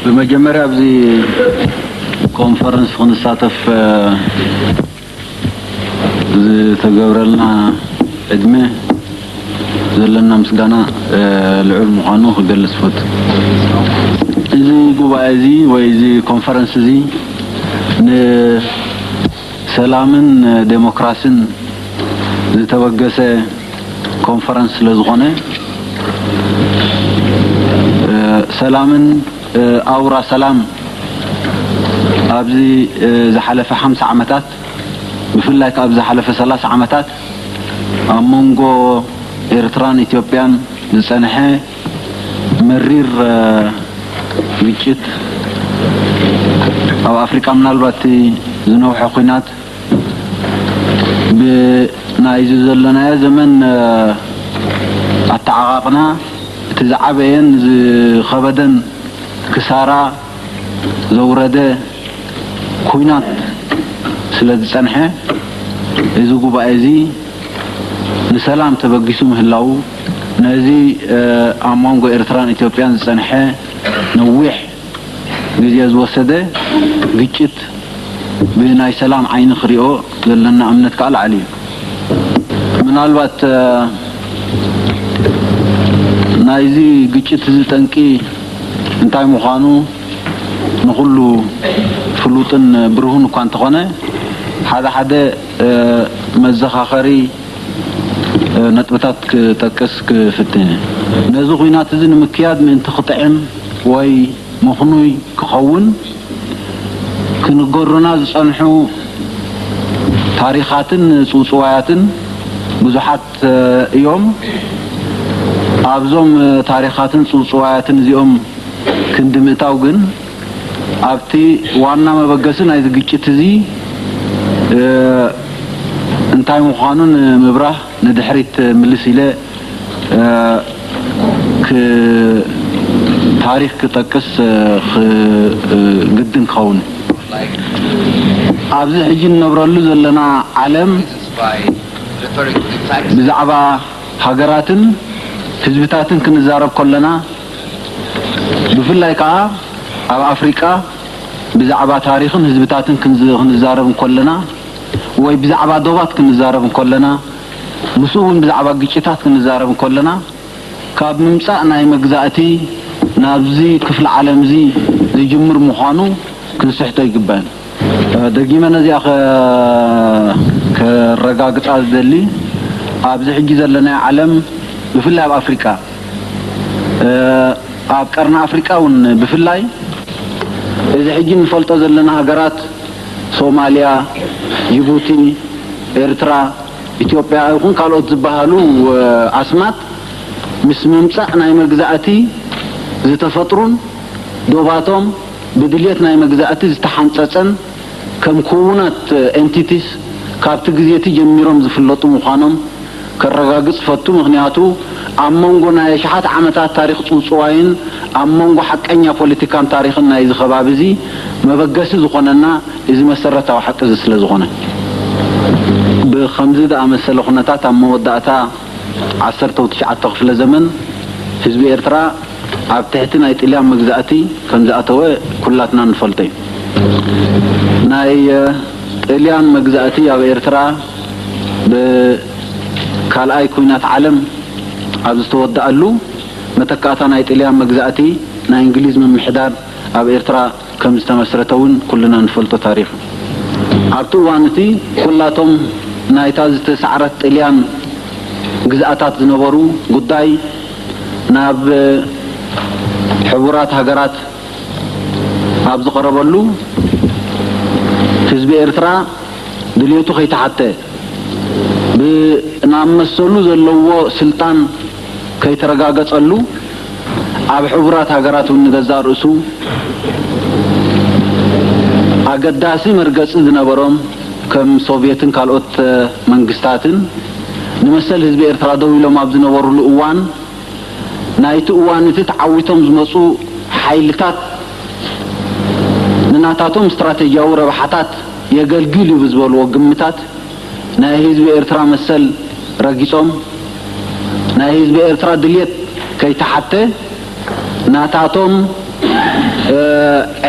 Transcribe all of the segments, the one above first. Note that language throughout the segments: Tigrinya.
ብመጀመርያ ኣብዚ ኮንፈረንስ ክንሳተፍ ዝተገብረልና ዕድመ ዘለና ምስጋና ልዑል ምዃኑ ክገልጽ እፈቱ። እዚ ጉባኤ እዚ ወይ እዚ ኮንፈረንስ እዚ ንሰላምን ዴሞክራሲን ዝተበገሰ ኮንፈረንስ ስለ ዝኾነ ሰላምን ኣውራ ሰላም ኣብዚ ዝሓለፈ ሓምሳ ዓመታት ብፍላይ ካብ ዝሓለፈ ሰላሳ ዓመታት ኣብ መንጎ ኤርትራን ኢትዮጵያን ዝጸንሐ መሪር ግጭት ኣብ ኣፍሪቃ ምናልባት ዝነውሐ ኲናት ብናይዚ ዘለናዮ ዘመን ኣተዓቓቕና እቲ ዝዓበየን ዝኸበደን ክሳራ ዘውረደ ኲናት ስለ ዝጸንሐ እዚ ጉባኤ እዚ ንሰላም ተበጊሱ ምህላዉ ነዚ ኣብ መንጎ ኤርትራን ኢትዮጵያን ዝጸንሐ ነዊሕ ግዜ ዝወሰደ ግጭት ብናይ ሰላም ዓይኒ ክሪኦ ዘለና እምነት ከዓ ላዕሊ እዩ። ምናልባት ናይዚ ግጭት እዚ ጠንቂ እንታይ ምዃኑ ንኹሉ ፍሉጥን ብርሁን እኳ እንተኾነ ሓደ ሓደ መዘኻኸሪ ነጥብታት ክጠቅስ ክፍትን እየ። ነዚ ኲናት እዚ ንምክያድ ምእንቲ ክጥዕም ወይ ምኽኑይ ክኸውን ክንገሩና ዝጸንሑ ታሪኻትን ጽውጽዋያትን ብዙሓት እዮም። ኣብዞም ታሪኻትን ጽውጽዋያትን እዚኦም ክንዲ ምእታው ግን ኣብቲ ዋና መበገሲ ናይዚ ግጭት እዚ እንታይ ምዃኑ ንምብራህ ንድሕሪት ምልስ ኢለ ታሪኽ ክጠቅስ ግድን ክኸውን። ኣብዚ ሕጂ እንነብረሉ ዘለና ዓለም ብዛዕባ ሃገራትን ህዝብታትን ክንዛረብ ከለና ብፍላይ ከዓ ኣብ ኣፍሪቃ ብዛዕባ ታሪኽን ህዝብታትን ክንዛረብ እንከለና ወይ ብዛዕባ ዶባት ክንዛረብ እንከለና ምስኡ እውን ብዛዕባ ግጭታት ክንዛረብ እንከለና ካብ ምምጻእ ናይ መግዛእቲ ናብዚ ክፍለ ዓለም እዚ ዝጅምር ምዃኑ ክንስሕቶ ይግበን። ደጊመ ነዚኣ ከረጋግጻ ዝደሊ ኣብዚ ሕጂ ዘለናዮ ዓለም ብፍላይ ኣብ ኣፍሪቃ ኣብ ቀርኒ ኣፍሪቃ እውን ብፍላይ እዚ ሕጂ እንፈልጦ ዘለና ሃገራት ሶማልያ፣ ጅቡቲ፣ ኤርትራ፣ ኢትዮጵያ ይኹን ካልኦት ዝበሃሉ ኣስማት ምስ ምምጻእ ናይ መግዛእቲ ዝተፈጥሩን ዶባቶም ብድልየት ናይ መግዛእቲ ዝተሓንጸጸን ከም ክውናት ኤንቲቲስ ካብቲ ግዜቲ ጀሚሮም ዝፍለጡ ምዃኖም ከረጋግጽ ፈቱ። ምኽንያቱ ኣብ መንጎ ናይ ኣሽሓት ዓመታት ታሪኽ ጽውጽዋይን ኣብ መንጎ ሓቀኛ ፖለቲካን ታሪኽን ናይዚ ከባቢ እዚ መበገሲ ዝኾነና እዚ መሰረታዊ ሓቂ እዚ ስለ ዝኾነ። ብኸምዚ ዝኣመሰለ ኩነታት ኣብ መወዳእታ ዓሰርተው ትሽዓተ ክፍለ ዘመን ህዝቢ ኤርትራ ኣብ ትሕቲ ናይ ጥልያን መግዛእቲ ከም ዝኣተወ ኩላትና ንፈልጦ እዩ። ናይ ጥልያን መግዛእቲ ኣብ ኤርትራ ብካልኣይ ኩናት ዓለም ኣብ ዝተወደኣሉ መተካእታ ናይ ጥልያን መግዛእቲ ናይ እንግሊዝ ምምሕዳር ኣብ ኤርትራ ከም ዝተመስረተ እውን ኩልና ንፈልጦ ታሪኽ እዩ። ኣብቲ እዋን እቲ ኩላቶም ናይታ ዝተሳዕረት ጥልያን ግዝኣታት ዝነበሩ ጉዳይ ናብ ሕቡራት ሃገራት ኣብ ዝቐረበሉ ህዝቢ ኤርትራ ድልየቱ ከይተሓተ ብናብ መሰሉ ዘለዎ ስልጣን ከይተረጋገጸሉ ኣብ ሕቡራት ሃገራት እውን ንገዛእ ርእሱ ኣገዳሲ መርገጺ ዝነበሮም ከም ሶቭየትን ካልኦት መንግስታትን ንመሰል ህዝቢ ኤርትራ ደው ኢሎም ኣብ ዝነበሩሉ እዋን ናይቲ እዋን እቲ ተዓዊቶም ዝመጹ ሓይልታት ንናታቶም ስትራቴጂያዊ ረብሓታት የገልግል እዩ ብዝበልዎ ግምታት ናይ ህዝቢ ኤርትራ መሰል ረጊጾም ናይ ህዝቢ ኤርትራ ድልየት ከይተሓተ ናታቶም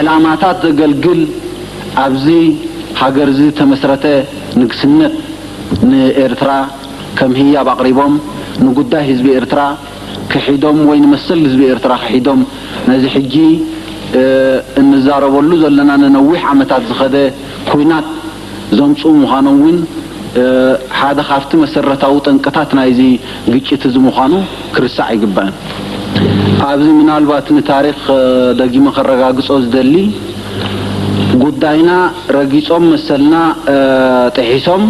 ዕላማታት ዘገልግል ኣብዚ ሃገር እዚ ዝተመስረተ ንግስነት ንኤርትራ ከም ህያብ ኣቕሪቦም፣ ንጉዳይ ህዝቢ ኤርትራ ክሒዶም ወይ ንመሰል ህዝቢ ኤርትራ ክሒዶም፣ ነዚ ሕጂ እንዛረበሉ ዘለና ንነዊሕ ዓመታት ዝኸደ ኲናት ዘምጽኡ ምዃኖም እውን ሓደ ካብቲ መሰረታዊ ጠንቅታት ናይዚ ግጭት እዚ ምዃኑ ክርሳዕ ኣይግባእን። ኣብዚ ምናልባት ንታሪኽ ደጊመ ከረጋግጾ ዝደሊ፣ ጉዳይና ረጊጾም መሰልና ጥሒሶም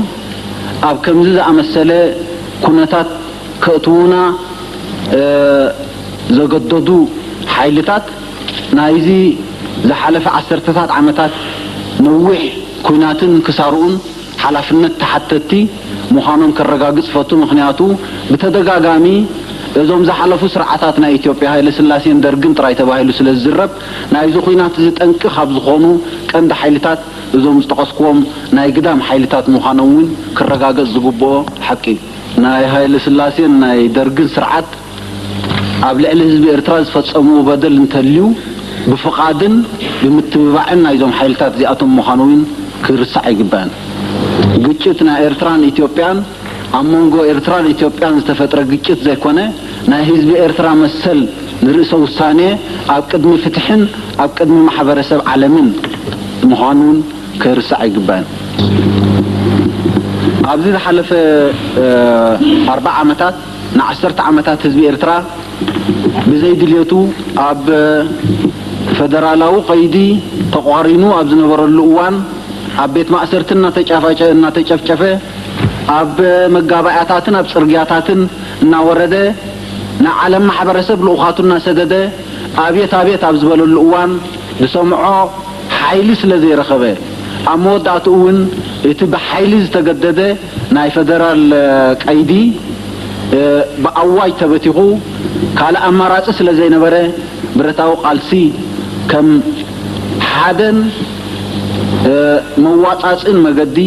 ኣብ ከምዚ ዝኣመሰለ ኩነታት ከእትዉና ዘገደዱ ሓይልታት ናይዚ ዝሓለፈ ዓሰርተታት ዓመታት ነዊሕ ኲናትን ክሳርኡን ሓላፍነት ተሓተትቲ ምዃኖም ከረጋግጽ ፈቱ። ምኽንያቱ ብተደጋጋሚ እዞም ዝሓለፉ ስርዓታት ናይ ኢትዮጵያ፣ ሃይለ ስላሴን ደርግን ጥራይ ተባሂሉ ስለ ዝዝረብ፣ ናይዚ ኲናት እዚ ጠንቂ ካብ ዝኾኑ ቀንዲ ሓይልታት እዞም ዝጠቐስክዎም ናይ ግዳም ሓይልታት ምዃኖም እውን ክረጋገጽ ዝግብኦ ሓቂ እዩ። ናይ ሃይለ ስላሴን ናይ ደርግን ስርዓት ኣብ ልዕሊ ህዝቢ ኤርትራ ዝፈጸምዎ በደል እንተልዩ ብፍቓድን ብምትብባዕን ናይዞም ሓይልታት እዚኣቶም ምዃኑ እውን ክርሳዕ ኣይግባእን። ግጭት ናይ ኤርትራን ኢትዮጵያን ኣብ መንጎ ኤርትራን ኢትዮጵያን ዝተፈጥረ ግጭት ዘይኮነ፣ ናይ ህዝቢ ኤርትራ መሰል ንርእሰ ውሳኔ ኣብ ቅድሚ ፍትሕን ኣብ ቅድሚ ማሕበረሰብ ዓለምን ምዃኑ እውን ክርሳዕ ኣይግባእን። ኣብዚ ዝሓለፈ ኣርባዓ ዓመታት ንዓሰርተ ዓመታት ህዝቢ ኤርትራ ብዘይ ድልየቱ ኣብ ፈደራላዊ ቀይዲ ተቋሪኑ ኣብ ዝነበረሉ እዋን ኣብ ቤት ማእሰርቲ እናተጫፋጨ እናተጨፍጨፈ ኣብ መጋባእያታትን ኣብ ጽርግያታትን እናወረደ ንዓለም ማሕበረሰብ ልኡኻቱ እናሰደደ ኣብየት ኣብየት ኣብ ዝበለሉ እዋን ዝሰምዖ ሓይሊ ስለ ዘይረኸበ ኣብ መወዳእትኡ እውን እቲ ብሓይሊ ዝተገደደ ናይ ፈደራል ቀይዲ ብኣዋጅ ተበቲኹ ካልእ ኣማራጺ ስለ ዘይነበረ ብረታዊ ቃልሲ ከም ሓደን መዋጻጽን መገዲ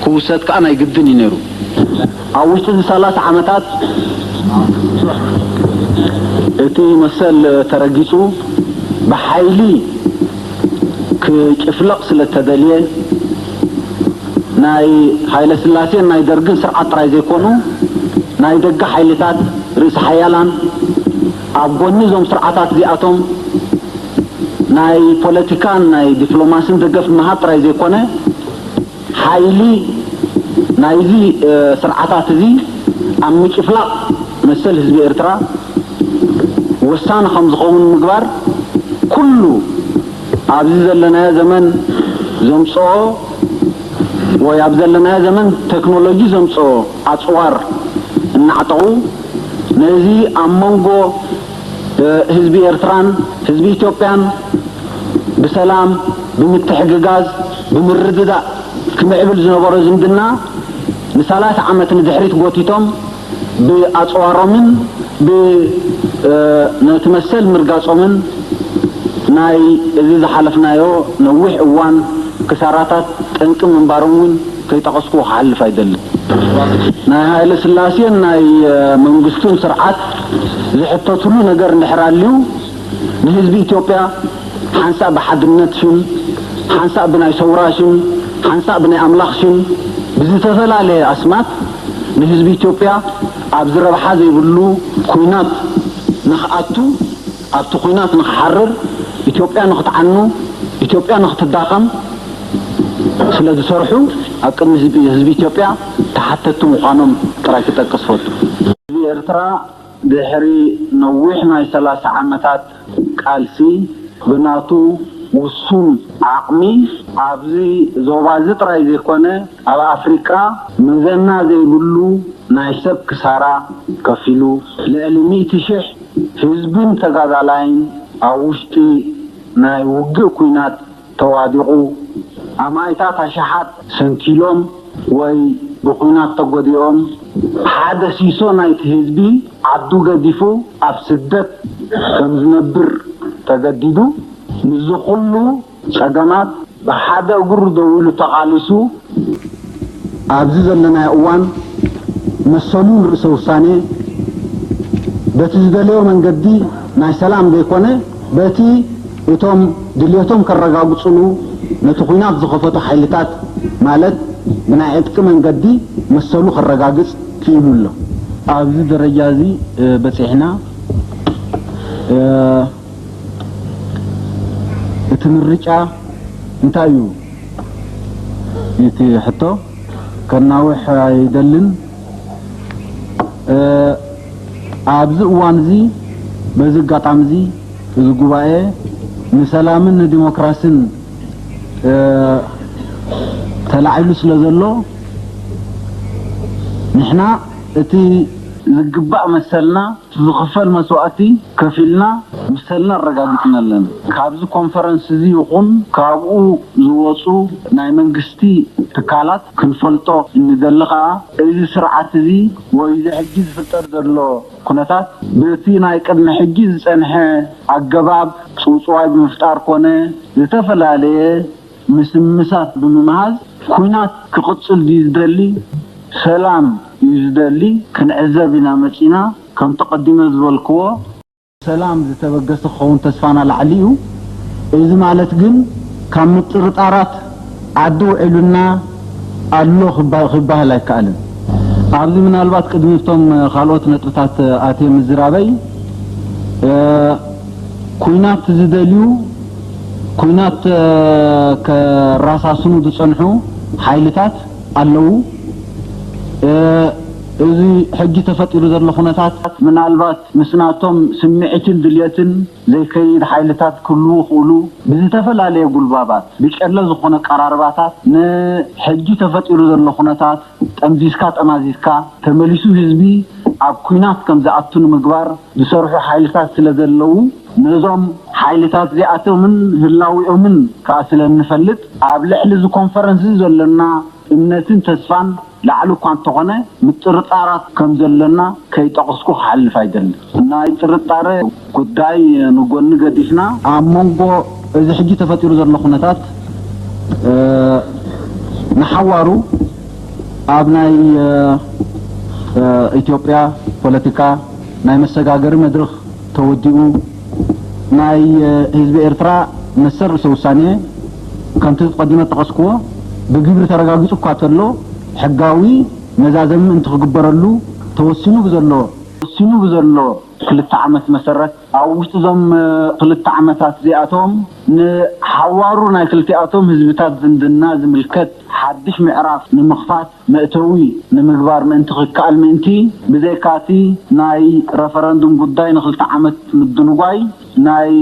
ክውሰድ ከኣ ናይ ግድን እዩ ነይሩ። ኣብ ውሽጢ እዚ ሰላሳ ዓመታት እቲ መሰል ተረጊጹ ብሓይሊ ክጭፍለቕ ስለ እተደልየ ናይ ሃይለ ስላሴን ናይ ደርግን ስርዓት ጥራይ ዘይኮኑ ናይ ደገ ሓይልታት ርእሲ ሓያላን ኣብ ጎኒ እዞም ስርዓታት እዚኣቶም ናይ ፖለቲካን ናይ ዲፕሎማስን ደገፍ ምሃብ ጥራይ ዘይኮነ ሓይሊ ናይዚ ስርዓታት እዚ ኣብ ምጭፍላቕ መሰል ህዝቢ ኤርትራ ወሳኒ ከም ዝኸውን ምግባር ኩሉ ኣብዚ ዘለናዮ ዘመን ዘምጽኦ ወይ ኣብ ዘለናዮ ዘመን ቴክኖሎጂ ዘምጽኦ ኣጽዋር እናዕጠቑ ነዚ ኣብ መንጎ ህዝቢ ኤርትራን ህዝቢ ኢትዮጵያን ብሰላም ብምትሕግጋዝ ብምርድዳእ ክምዕብል ዝነበሮ ዝምድና ንሰላሳ ዓመት ንድሕሪት ጎቲቶም ብኣጽዋሮምን ብ ነቲ መሰል ምርጋጾምን ናይ እዚ ዝሓለፍናዮ ነዊሕ እዋን ክሳራታት ጠንቂ ምንባሮም እውን ከይጠቐስኩ ክሓልፍ ኣይደልን። ናይ ሃይለ ስላሴን ናይ መንግስቱን ስርዓት ዝሕተትሉ ነገር እንድሕር ኣልዩ ንህዝቢ ኢትዮጵያ ሓንሳእ ብሓድነት ሽም፣ ሓንሳእ ብናይ ሰውራ ሽም፣ ሓንሳእ ብናይ ኣምላኽ ሽም ብዝተፈላለየ ኣስማት ንህዝቢ ኢትዮጵያ ኣብዚ ረብሓ ዘይብሉ ኲናት ንኽኣቱ ኣብቲ ኲናት ንኽሓርር ኢትዮጵያ ንኽትዓኑ ኢትዮጵያ ንኽትዳኸም ስለ ዝሰርሑ ኣብ ቅድሚ ህዝቢ ህዝቢ ኢትዮጵያ ተሓተትቲ ምዃኖም ጥራይ ክጠቅስ ፈቱ። ህዝቢ ኤርትራ ድሕሪ ነዊሕ ናይ ሰላሳ ዓመታት ቃልሲ ብናቱ ውሱን ዓቕሚ ኣብዚ ዞባ እዚ ጥራይ ዘይኮነ ኣብ ኣፍሪቃ መዘና ዘይብሉ ናይ ሰብ ክሳራ ከፊሉ ልዕሊ ሚእቲ ሽሕ ህዝብን ተጋዳላይን ኣብ ውሽጢ ናይ ውግእ ኲናት ተዋዲቑ ኣማኢታት ኣሽሓት ሰንኪሎም ወይ ብኲናት ተጎዲኦም ሓደ ሲሶ ናይቲ ህዝቢ ዓዱ ገዲፉ ኣብ ስደት ከም ዝነብር ተገዲዱ ምስዚ ኩሉ ጸገማት ብሓደ እግሩ ደው ኢሉ ተቓሊሱ ኣብዚ ዘለናዮ እዋን መሰሉን ርእሰ ውሳኔ በቲ ዝደለዮ መንገዲ ናይ ሰላም ዘይኮነ በቲ እቶም ድልየቶም ከረጋግጽሉ ነቲ ኲናት ዝኸፈቱ ሓይልታት፣ ማለት ብናይ ዕጥቂ መንገዲ መሰሉ ከረጋግጽ ክኢሉ ኣሎ። ኣብዚ ደረጃ እዚ፣ እ፣ በጺሕና። እ፣ እቲ ምርጫ እንታይ እዩ? እቲ ሕቶ ከናውሕ ኣይደልን። እ፣ ኣብዚ እዋን እዚ፣ በዚ ኣጋጣሚ እዚ፣ እዚ ጉባኤ ንሰላምን ንዲሞክራስን፣ እ፣ ተላዒሉ ስለ ዘሎ፣ ንሕና እቲ ዝግባእ መሰልና፣ ዝኽፈል መስዋእቲ ከፊልና መሰልና ኣረጋጊጽና ኣለና። ካብዚ ኮንፈረንስ እዚ ይኹን ካብኡ ዝወጹ ናይ መንግስቲ ትካላት ክንፈልጦ እንደሊ ከኣ፣ እዚ ስርዓት እዚ ወይ እዚ ሕጂ ዝፍጠር ዘሎ ኩነታት በቲ ናይ ቅድሚ ሕጂ ዝጸንሐ ኣገባብ ጽውጽዋይ ብምፍጣር ኮነ ዝተፈላለየ ምስምሳት ብምምሃዝ፣ ኲናት ክቕጽል ድዩ ዝደሊ? ሰላም እዩ ዝደሊ? ክንዕዘብ ኢና መጺና። ከምቲ ቀዲመ ዝበልክዎ፣ ሰላም ዝተበገሰ ክኸውን ተስፋና ላዕሊ እዩ። እዚ ማለት ግን ካብ ምጥርጣራት ዓዲ ውዒሉና ኣሎ ክባ-፣ ክበሃል ኣይከኣልን። ኣብዚ ምናልባት ቅድሚ እቶም ካልኦት ነጥብታት ኣትየ ምዝራበይ፣ እ፣ ኲናት ዝደልዩ፣ ኲናት፣ እ፣ ከራሳስኑ ዝጸንሑ ሓይልታት ኣለዉ። እ፣ እዚ ሕጂ ተፈጢሩ ዘሎ ኩነታት ምናልባት ምስ ናቶም ስምዒትን ድልየትን ዘይከይድ ሓይልታት ክህልዉ ይኽእሉ። ብዝተፈላለየ ጉልባባት፣ ብጨለ ዝኾነ ኣቀራርባታት ንሕጂ ተፈጢሩ ዘሎ ኩነታት ጠምዚዝካ ጠማዚዝካ ተመሊሱ ህዝቢ ኣብ ኲናት ከም ዝኣቱ ንምግባር ዝሰርሑ ሓይልታት ስለ ዘለዉ፣ ነዞም ሓይልታት እዚኣቶምን ህላዊኦምን ከኣ ስለ እንፈልጥ፣ ኣብ ልዕሊ እዚ ኮንፈረንስ እዚ ዘሎና እምነትን ተስፋን ላዕሊ እኳ እንተኾነ፣ ምጥርጣራት ከም ዘሎና ከይጠቐስኩ ክሓልፍ ኣይደልን። ናይ ጥርጣረ ጉዳይ ንጎኒ ገዲፍና፣ ኣብ መንጎ እዚ ሕጂ ተፈጢሩ ዘሎ ኩነታት፣ እ፣ ንሓዋሩ ኣብ ናይ፣ እ፣ እ፣ ኢትዮጵያ ፖለቲካ ናይ መሰጋገሪ መድረኽ ተወዲኡ፣ ናይ፣ እ፣ ህዝቢ ኤርትራ መሰል ርእሰ ውሳኔ፣ ከምቲ ቀዲመ ዝጠቐስክዎ፣ ብግብሪ ተረጋጊጹ እኳ ተሎ፣ ሕጋዊ መዛዘሚ ምእንቲ ክግበረሉ ተወሲኑ ብዘሎ፣ ተወሲኑ ብዘሎ ክልተ ዓመት መሰረት፣ ኣብ ውሽጢ እዞም፣ እ፣ ክልተ ዓመታት እዚኣቶም፣ ንሓዋሩ ናይ ክልቲኣቶም ህዝብታት ዝምድና ዝምልከት ሓድሽ ምዕራፍ ንምኽፋት መእተዊ ንምግባር ምእንቲ ክከኣል ምእንቲ፣ ብዘይካቲ ናይ ረፈረንዱም ጉዳይ ንክልተ ዓመት ምድንጓይ፣ ናይ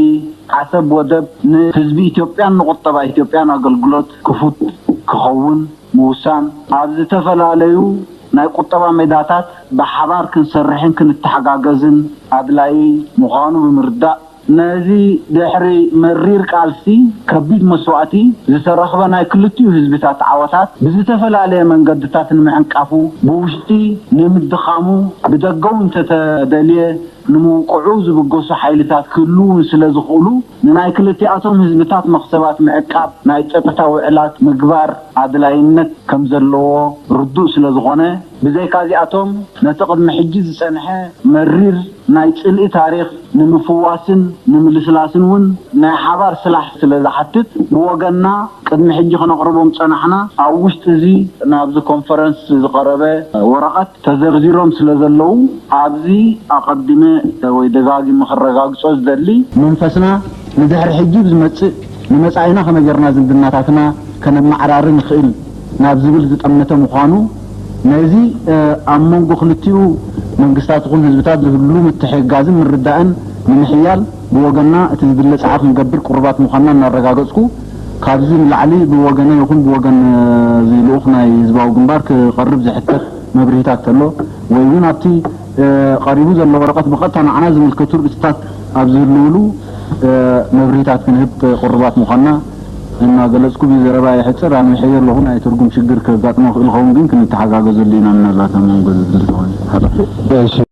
ዓሰብ ወደብ ንህዝቢ ኢትዮጵያን ንቁጠባ ኢትዮጵያን ኣገልግሎት ክፉት ክኸውን ምውሳን፣ ኣብ ዝተፈላለዩ ናይ ቁጠባ ሜዳታት ብሓባር ክንሰርሕን ክንተሓጋገዝን ኣድላዪ ምዃኑ ብምርዳእ፣ ነዚ ድሕሪ መሪር ቃልሲ ከቢድ መስዋእቲ ዝተረኽበ ናይ ክልቲኡ ህዝብታት ዓወታት ብዝተፈላለየ መንገድታት ንምዕንቃፉ፣ ብውሽጢ ንምድኻሙ፣ ብደገ እውን እንተተደልየ ንምውቅዑ ዝብገሱ ሓይልታት ክህልዉ ስለ ዝኽእሉ፣ ንናይ ክልቲኣቶም ህዝብታት መኽሰባት ምዕቃብ፣ ናይ ጸጥታ ውዕላት ምግባር ኣድላይነት ከም ዘለዎ ርዱእ ስለ ዝኾነ፣ ብዘይካ እዚኣቶም ነቲ ቅድሚ ሕጂ ዝጸንሐ መሪር ናይ ጽልኢ ታሪኽ ንምፍዋስን ንምልስላስን እውን ናይ ሓባር ስራሕ ስለ ዝሓትት፣ ብወገንና ቅድሚ ሕጂ ከነቕርቦም ዝጸናሕና ኣብ ውሽጢ እዚ ናብዚ ኮንፈረንስ ዝቐረበ ወረቐት ተዘርዚሮም ስለ ዘለዉ፣ ኣብዚ ኣቐዲመ ወይ ደጋጊመ ከረጋግጾ ዝደሊ፣ መንፈስና ንድሕሪ ሕጂ ብዝመጽእ ንመጻኢና ከመይ ጌርና ዝምድናታትና ከነመዓራሪ ንኽእል ናብ ዝብል ዝጠመተ ምዃኑ፣ ነዚ፣ እ፣ ኣብ መንጎ ክልቲኡ መንግስታት ይኹን ህዝብታት ዝህሉ ምትሕግጋዝን ምርዳእን ንምሕያል ብወገንና እቲ ዝድለ ጻዕሪ ክንገብር ቅሩባት ምዃንና እናረጋገጽኩ፣ ካብዚ ንላዕሊ ብወገነ ይኹን ብወገን፣ እ፣ እዚ ልኡኽ ናይ ህዝባዊ ግንባር ክቐርብ ዝሕተት መብርሂታት ተሎ፣ ወይ እውን ኣብቲ፣ እ፣ ቀሪቡ ዘሎ ወረቐት ብቐጥታ ንዓና ዝምልከቱ ርእስታት ኣብ ዝህልውሉ፣ እ፣ መብርሂታት ክንህብ ቅሩባት ምዃንና እናገለጽኩ፣ ብዘረባ የሕጽር፣ ኣንዊሐዮ ኣለኹ። ናይ ትርጉም ሽግር ከጋጥሞ ይኽእል ይኸውን፣ ግን ክንተሓጋገዘሉ ኢና፣ ምናልባት ኣብ መንጎ ዝብል ዝኾነ። እሺ።